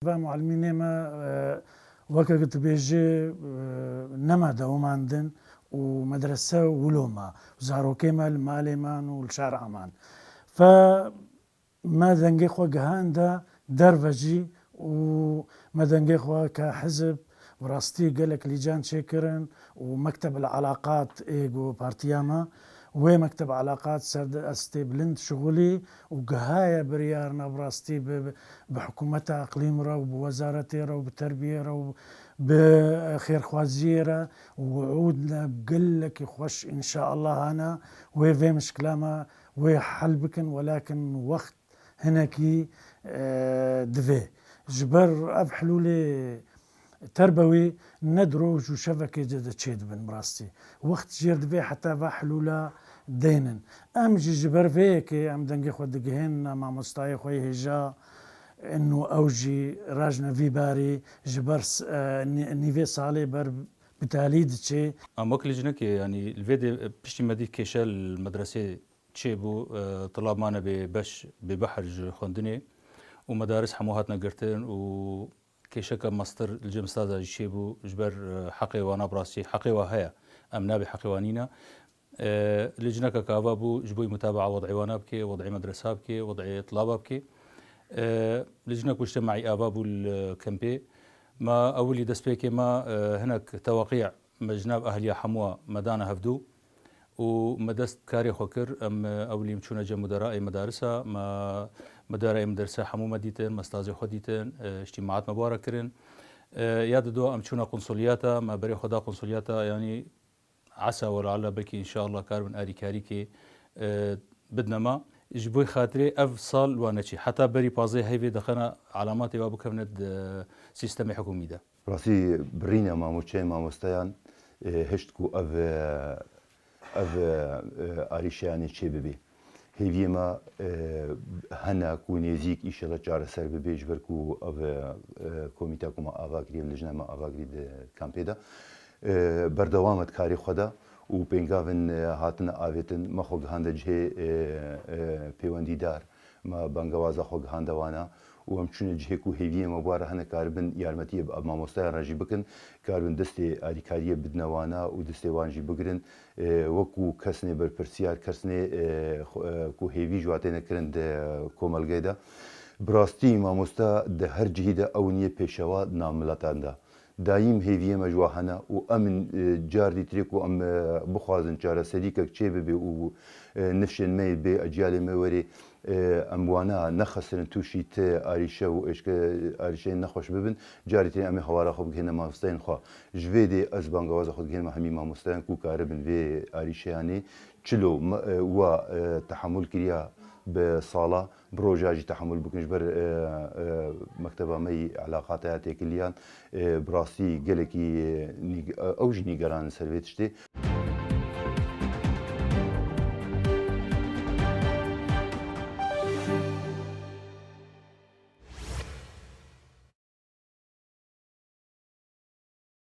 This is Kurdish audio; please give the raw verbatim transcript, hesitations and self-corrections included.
Va muallimînê me, e, weke ku dibêje, e, nema dewamandin û medrese wilo ma. Zarokê me li malê man û li şara man. Fe me dengê xwe gihanda derve jî û me dengê xwe ka hizib bi rastî gelek lîcan çêkirin û mekteb el alaqat ê ku partiya me, wê mekteb alaqat ser destê bilind şixulî û gihaye biryar na bi rastî bi, bi hikûmeta eqlîm re û bi wezaretê re û bi terbiyê re û bi xêrxwaziyê re û wiûd ne gelekî xweş înşaallah hana wê vê mişkila me wê hel bikin, welakin wext hinekî, e, divê. Ji ber ev hilûlê terbewî ne di roj û şevekê de, de çêdibin bi rastî. Wext jêr divê heta va hilûla deynin. Em jî ji ber vê yekê em dengê xwe digihên mamostayê xwe yê hêja û ew jî rajne vî barî ji ber s-, e, nî-, nîvê salê ber bi talî diçê. Em wek lijnekê, yanî li vê dê piştî me dî kêşe li medresê çêbû, e, tilab mane bê beş, bê behr ji xwendinê û medaris hemû hatine girtin û kêşeke mestir li cem staza jî çêbû ji ber, e, heqê wana bi rastî, heqê wa heye. Em nabê heqê wa nîne. E, lijneke ka ava bû ji bo mutabaa wed'ê wana bike, wed'ê medresa bike, wed'ê tilaba bike. E, lijnek ictimaî ava bû li kempê. Ma ewilî destpêkê ma, e, hinek teweqî me ji nav ehliya hemû me dane hevdû û me dest karê xwe kir. Em, e, ewilî em çûne cem mudera ê medarisa, me mudera ê medarisa hemû me dîtin, me stazê xwe dîtin, e, îctimaat me bi wan re kirin. E, ya dido em çûne konsoliyata, me berê xwe da konsoliyata, yanî esa we lealla belkî înşaallah karibin alîkarîkê, e, bidne me. Ji bo xatirê ev sal wa neçî. Heta berî pazdeh heyvê dixene alamatê wa bikevne di sîstemê hikûmî de. Rastî birîne mamoçeyên mamosteyan, e, hişt ku ev, e, ev, e, e, arîşeyanê çê bibê. Hêviyê me, e, hene ku nêzîk înşallah çareser bibe, ji ber ku ev, e, komîta ku me ava kiriye, lijna me ava kiriye di kampê de, e, berdewam e di karê xwe de û pêngavên, e, hatine avêtin, me xwe gihande cihê, e, e, pêwendîdar, me bangewaza xwe gihande wana û em çûne cihê ku hêviyê me bi wan re hene karibin yarmetiyê bi mamosteyan re jî bikin, karibin destê alîkariyê bidine wana û destê wan jî bigirin. E, wekû kesnê berpirsiyar, kesnê, e, xwe, e, ku hêvî ji wa têne kirin di komelgê de. Bi rastî mamoste di her cihî de ew niyê pêşewa di nav miletan de. Dayîm hêviyê me ji wa hene û em, e, car dîtirê ku em, e, bixwazin çareserîkek çê bibe û, e, nifşên me yê bê eciyalê me werê, e, em wana nexisirin tûşî ti arîşe û êşke, arîşeyên nexweş bibin, carî tê em ê hewara xwe bigihêne mamosteyên xwe. Ji vê dê ez bangewaza xwe digihênime hemî mamosteyan ku karibin vê arîşeyanê çilo me, e, wa, e, tehemûl kiriya bi sala, bi roja jî tehemûl bikin ji ber, e, e, mekteba me yî elaqata ya têkiliyan, e, bi rastî gelekî, e, nîg-, e, ew jî nîgeran in ser vê tiştê.